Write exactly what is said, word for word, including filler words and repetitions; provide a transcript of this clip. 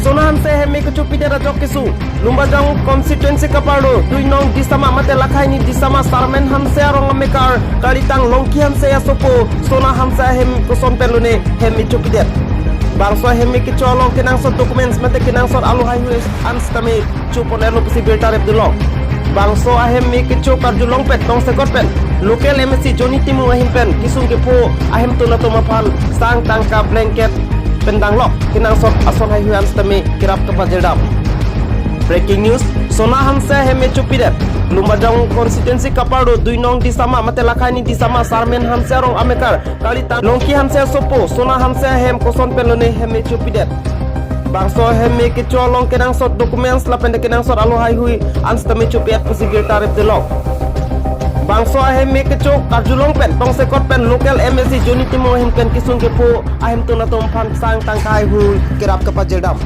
Sona Hanse ahem me kechopidet ajok kesung. Lumbajong constituency kaparlo Duinong Disama mate Lakhaini Disama Sarmen Hanse arong amekar kalitang Longki Hanse asopo Sona Hanse ahem koson pen lone hem me chopidet. Bangso ahem me kecho along kenangsot documents mate kenangsot alo haihui an sitame chopon-etlo pusi birta repdunlo. Bangso ahem me kecho karjulong pen tongsekot pen local M A C Johnny Timung ahin pen kesung kepho ahemtun atum aphan sang tangka blanket pen danglo. Kenangsot ason haihui an sitame kerap kapajirdam. Breaking news, Sona Hanse ahem me chopidet. Lumbajong constituency kaparlo Duinong Disama mate Lakhaini Disama Sarmen Hanse arong amekar kalitang Longki Hanse asopo Sona Hanse ahem koson pen lone hem me chopidet. Bangso ahem me kecho along kenangsot documents lapen kenangsot alo haihui an sitame chopi-et pusi birta repdunlo. Bangso ahem me kecho karjulong pen tongsekot pen local M A C Johnny Timung ahin pen kesung kepho ahemtun atum aphan sang tangka haihui kerap kapajirdam.